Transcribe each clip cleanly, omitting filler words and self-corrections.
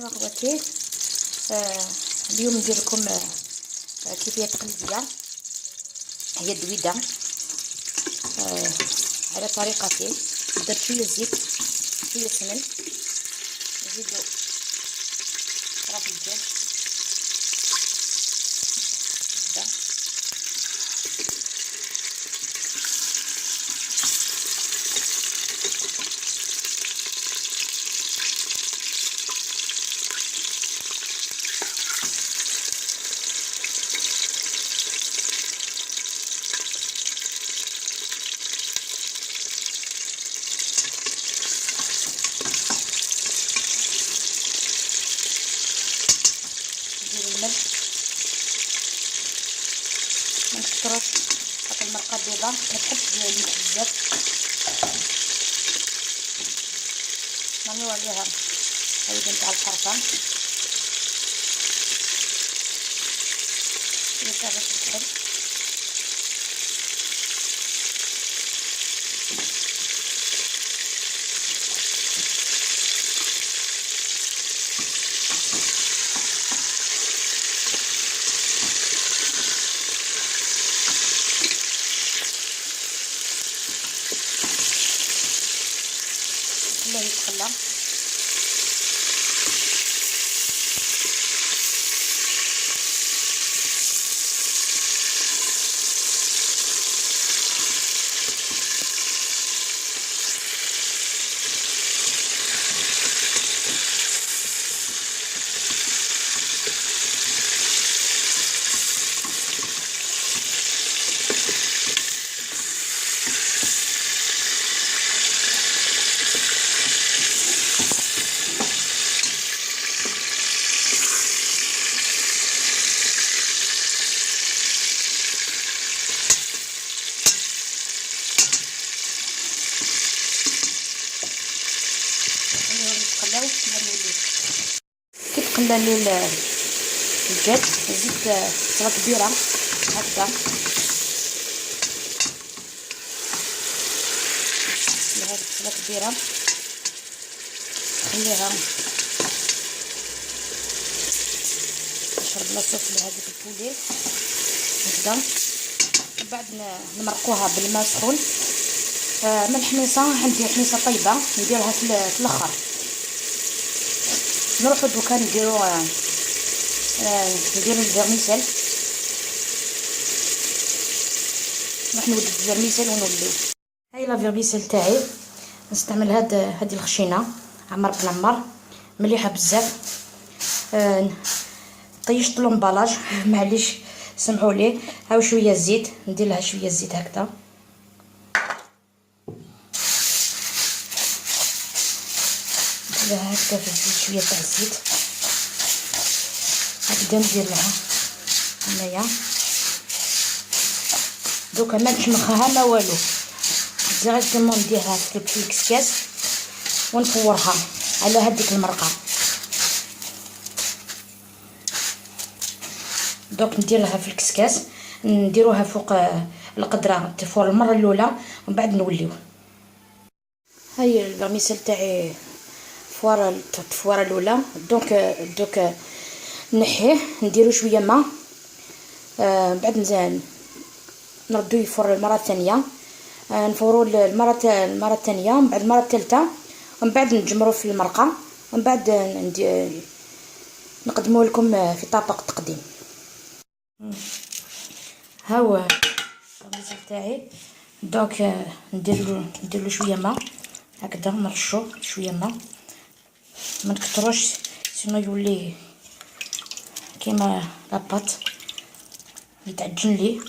السلام اخواتي. اليوم ندير لكم كيفية تقليدية، هي الدويده على طريقتي. درت شوية زيت، شوية سمن، نزيدو طرف الدجاج هكذا، نديرو الملح، ما نكثروش خاطر المرقه البيضاء ما تحبش الملح بزاف. نرميو عليها هذه نتاع القرفه، شوية تاع الفلفل، نخليه يتقلى. نخليهم يتقلاو نوليو. كي تقلى لي الدجاج زدت بصله كبيرة هكذا، لها بصله كبيرة، خليها تشرب la sauce لهذيك ال poulet هكذا. بعد نمرقوها بالماء سخون. من الحميصه عندي حميصه طيبة نديرها في الاخر. نروحو دوكا نديرو ال vermicelle. نروح نوجد ال vermicelle ونوليو. هاي la vermicelle تاعي، نستعمل هادي الخشينه عمر بالعمر، مليحة بزاف. طيشت l'emballage معليش سمحوا لي. هاو شوية زيت، ندير لها شوية زيت هكذا. ندير لها هكذا في الزيت شوية تاع الزيت هكذا، ندير لها هنايا. دوكا ما نشمخها ما والو، directement نديرها في الكسكاس ونفورها على هذيك المرقه. دوك نديرها في الكسكاس، نديروها فوق القدرة تفور المرة الاولى ومن بعد نوليو. هاي ال vermicelle تاعي فوار التفواره الاولى. دوك نحيه، نديرو شوية ماء، بعد نزيد نردو يفور المرة الثانية. نفورو المرة الثانية، من بعد المرة الثالثة، ومن بعد نجمرو في المرقه، ومن بعد نقدمو لكم في طبق التقديم. ها هو ال vermicelle تاعي. دوك نديرلو شوية ماء هكذا، نرشو شوية ماء، ما نكثروش sinon يولي كيما la pâte يتعجن لي.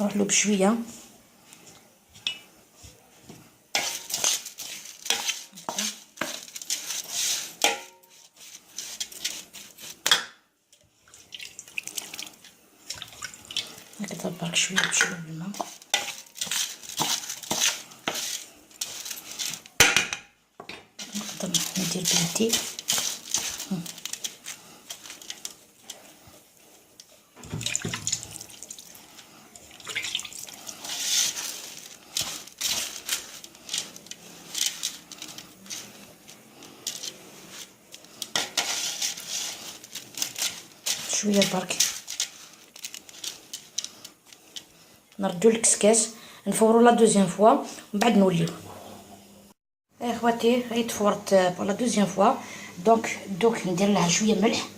نروح له بشوية هكذا برك، شوية بشوية بالماء. نقدر ندير بيدي. شوية برك. نردو الكسكاس، نفورو la deuxième fois ومن بعد نوليو. اخواتي هاي تفورت pour la deuxième fois. donc دوك ندير لها شوية ملح،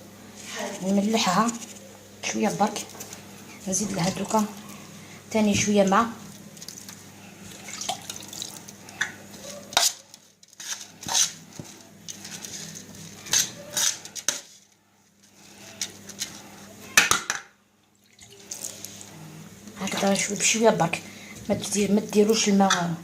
نملحها شوية برك، نزيد لها دوكا تاني شوية ماء. هكذا شوية بشوية برك، ما ديروش الماء.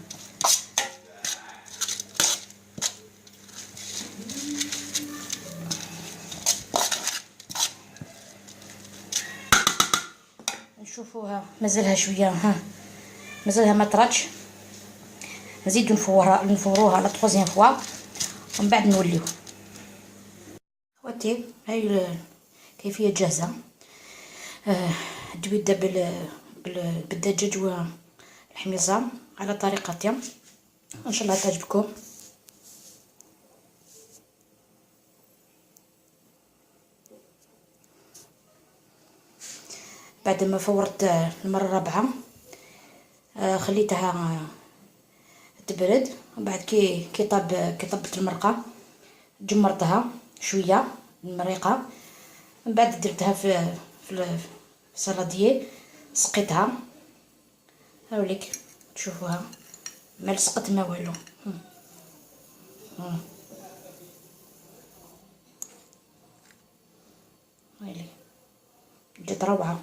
نشوفوها مازالها شوية، ها مازالها ما طراتش، نزيدو نفوروها la troisième fois ومن بعد نوليو. خواتي هاي الكيفية جاهزة، دويده بالدجاج والحميصه على طريقتي، ان شاء الله تعجبكم. بعد ما فورت المرة الرابعة خليتها تبرد، ومن بعد كي طابت المرقه جمرتها شوية المريقه، من بعد درتها في saladier، سقيتها، هاوليك تشوفوها ما لصقت ما والو. هاوليك جات روعه.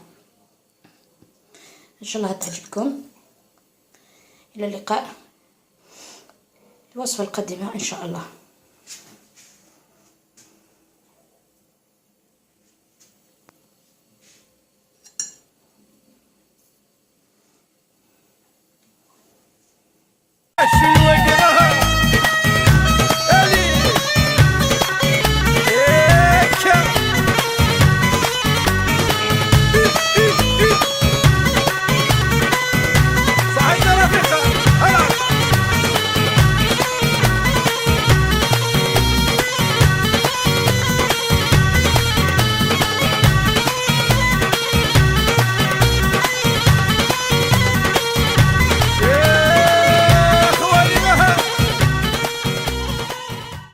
ان شاء الله تعجبكم. الى اللقاء الوصفة القادمة ان شاء الله.